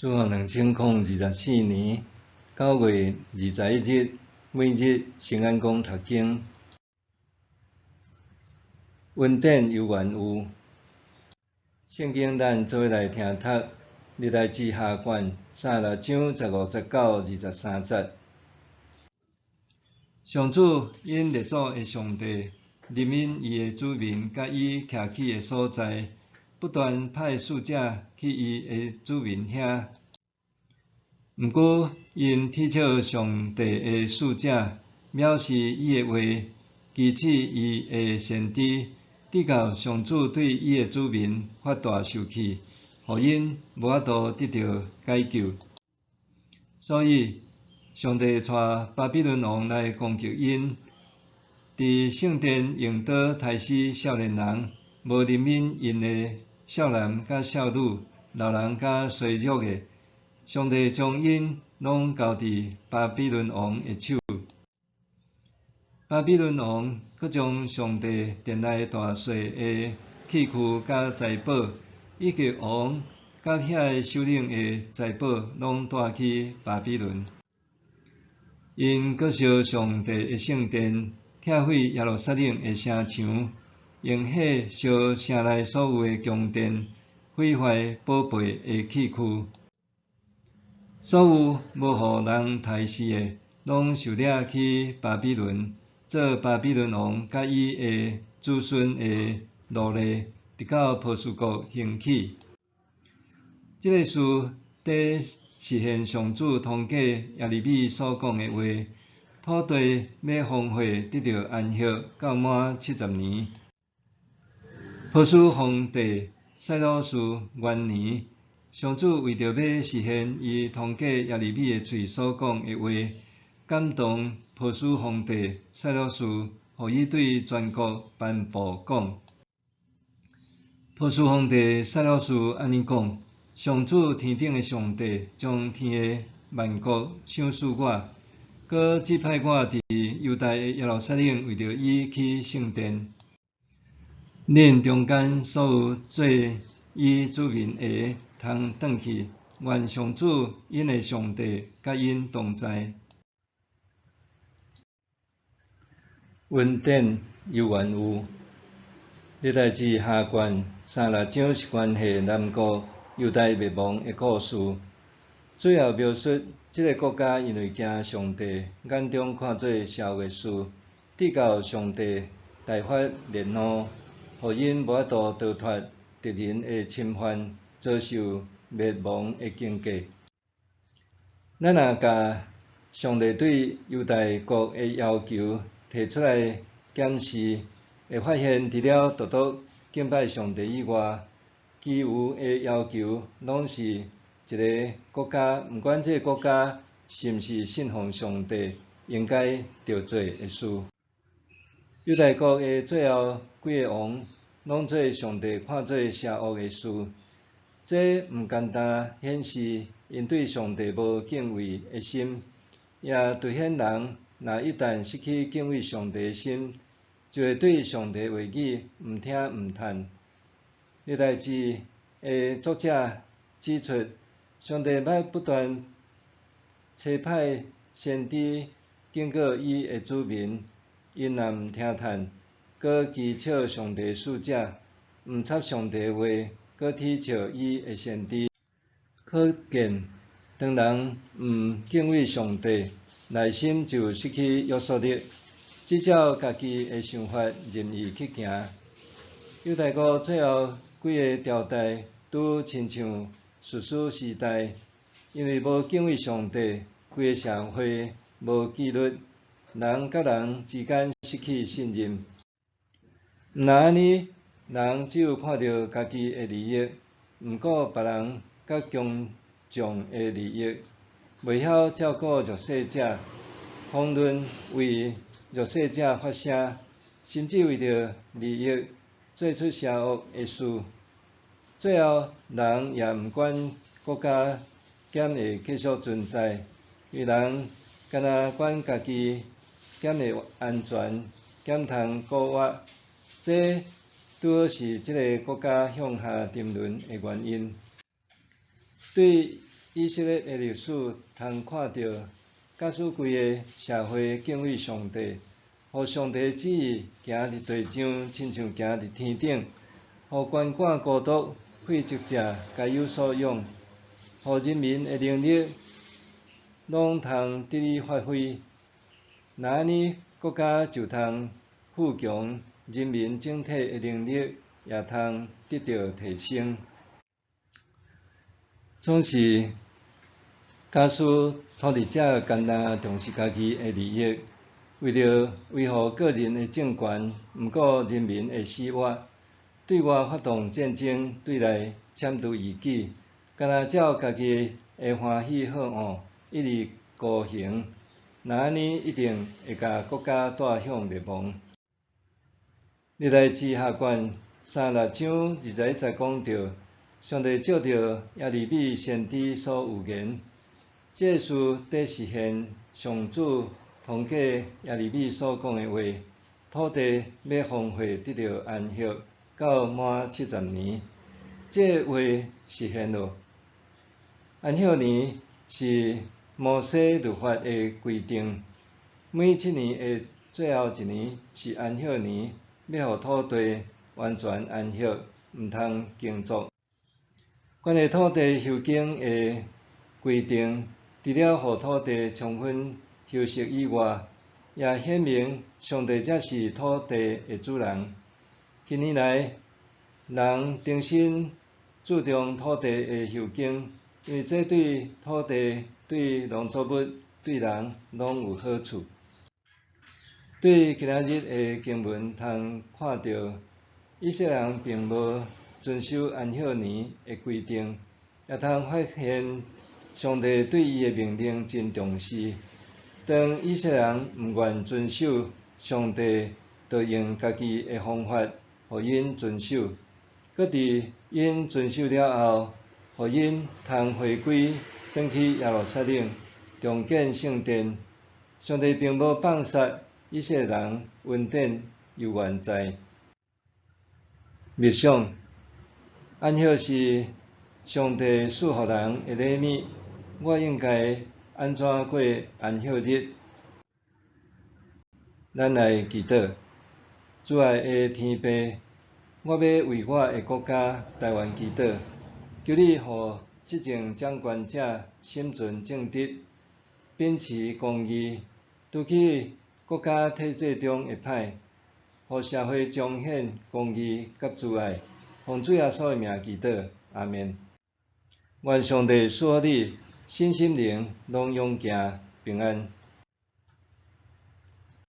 主後2024年9月21日，每日聖安公讀經。恩典猶原有。聖經咱做伙來聽讀，歷代志下卷36章15節到23節。上主𪜶列祖的上帝，憐憫伊的子民佮伊徛起的所在，不斷派使者去伊的子民遐。毋過，𪜶恥笑上帝的使者，藐視伊的話，譏刺伊的先知，直到上主對伊的子民發大受氣，予𪜶無法度得著解救。所以，上帝帶巴比倫王來攻擊𪜶，佇聖殿用刀刣死少年人，無憐憫𪜶的少男佮少女，老人佮衰弱的。上帝將𪜶攏交佇巴比倫王的手。巴比倫王閣將上帝殿內大細的器具佮財寶，以及王佮遐个首領的財寶，攏帶去巴比倫。𪜶閣燒上帝的聖殿，拆毀耶路撒冷的城牆，用火燒城內所有的宮殿，毀壞寶貝的器具。所有無予人刣死的，攏受掠去巴比倫，做巴比倫王佮伊的子孫的奴隸，直到波斯國興起。這个事佇實現上主通過耶利米所講的話，土地欲荒廢得著安息到滿70年。波斯皇帝賽魯斯元年，上主為著欲實現伊通過耶利米的喙所講的話，感動波斯皇帝賽魯斯，予伊對全國頒布講：波斯皇帝賽魯斯按呢講：上主天頂的上帝將天下萬國賞賜我，閣指派我佇猶大的耶路撒冷為著伊起聖殿。恁中間所有做伊子民的，通轉去，願上主𪜶的上帝佮𪜶同在。恩典猶原有。歷代志下卷36章是關係南國猶大滅亡的故事，主要描述這个國家因為驚上帝眼中看做邪惡的事，直到上帝大發烈怒，予𪜶無法度逃脫敵人的侵犯，遭受滅亡的境界。咱若共上帝對猶大國的要求提出來檢視，會發現除了獨獨敬拜上帝以外，其餘的要求攏是一个國家，毋管這个國家是毋是信奉上帝，應該著做的事。猶大國的最後幾个王，攏做上帝看做邪惡的事，這毋單單顯示𪜶對上帝無敬畏的心，也凸顯人若一旦失去敬畏上帝的心，就會對上帝話語毋聽毋趁。歷代志的作者指出，上帝捌不斷差派先知警告伊的子民，𪜶若毋聽趁，閣譏笑上帝使者，毋插上帝話，閣恥笑伊的先知。可見，當人毋敬畏上帝，內心就失去約束力，只照家己的想法任意去行。猶大國最後幾个朝代，拄親像士師時代，因為無敬畏上帝，規个社會無紀律，人佮人之間失去信任。毋若按呢，人只有看著家己的利益，毋顧別人佮公眾的利益，袂曉照顧弱勢者，遑論為弱勢者發聲，甚至為著利益做出邪惡的事。最後，人也毋管國家敢會繼續存在，因為人干焦管家己敢會安全，敢通過活，這拄好是這个國家向下沉淪的原因。對以色列的歷史通看著，假使規个社會敬畏上帝，予上帝旨意行佇地上，親像行佇天頂；予權管孤獨、廢職者該有所養，予人民的能力攏通得以發揮。若按呢，國家就通富強，人民整體的能力也通得著提升。總是，假使統治者干焦重視家己的利益，為著維護個人的政權，毋顧人民的死活，對外發動戰爭，對內讒瀆異己，干焦照家己的歡喜好惡，一意孤行，若按呢，一定會共國家帶向滅亡。歷代志下卷三六章二十一節講著，上帝藉著耶利米先知所預言，這个事得實現上主通過耶利米所講的話，土地欲荒廢得著安息，到滿七十年。這个話實現囉。安息年是摩西律法的規定，每7年的最後一年是安息年，欲予土地完全安息，毋通耕作。關於土地休耕的規定，除了予土地充分休息以外，也顯明上帝才是土地的主人。近年來，人重新注重土地的休耕，因為這對土地、對農作物、對人攏有好處。對今仔日的經文通看著，以色列人並無遵守安息年的規定，也通發現上帝對伊的命令真重視。當以色列人毋願遵守，上帝就用家己的方法，予𪜶遵守。閣佇𪜶遵守了後，予𪜶通回歸轉去耶路撒冷，重建聖殿。上帝並無放殺以色列人，恩典猶原在。默想，安息是上帝賜予人的禮物，我應該按怎過安息日？咱來祈禱，主愛的天父，我欲為我的國家台灣祈禱，求你予執政掌權者心存正直，秉持公義，除去國家體制中的歹，予社會彰顯公義佮慈愛。奉主耶穌的名祈禱，阿們。願上帝賜福你，身心靈攏勇健平安。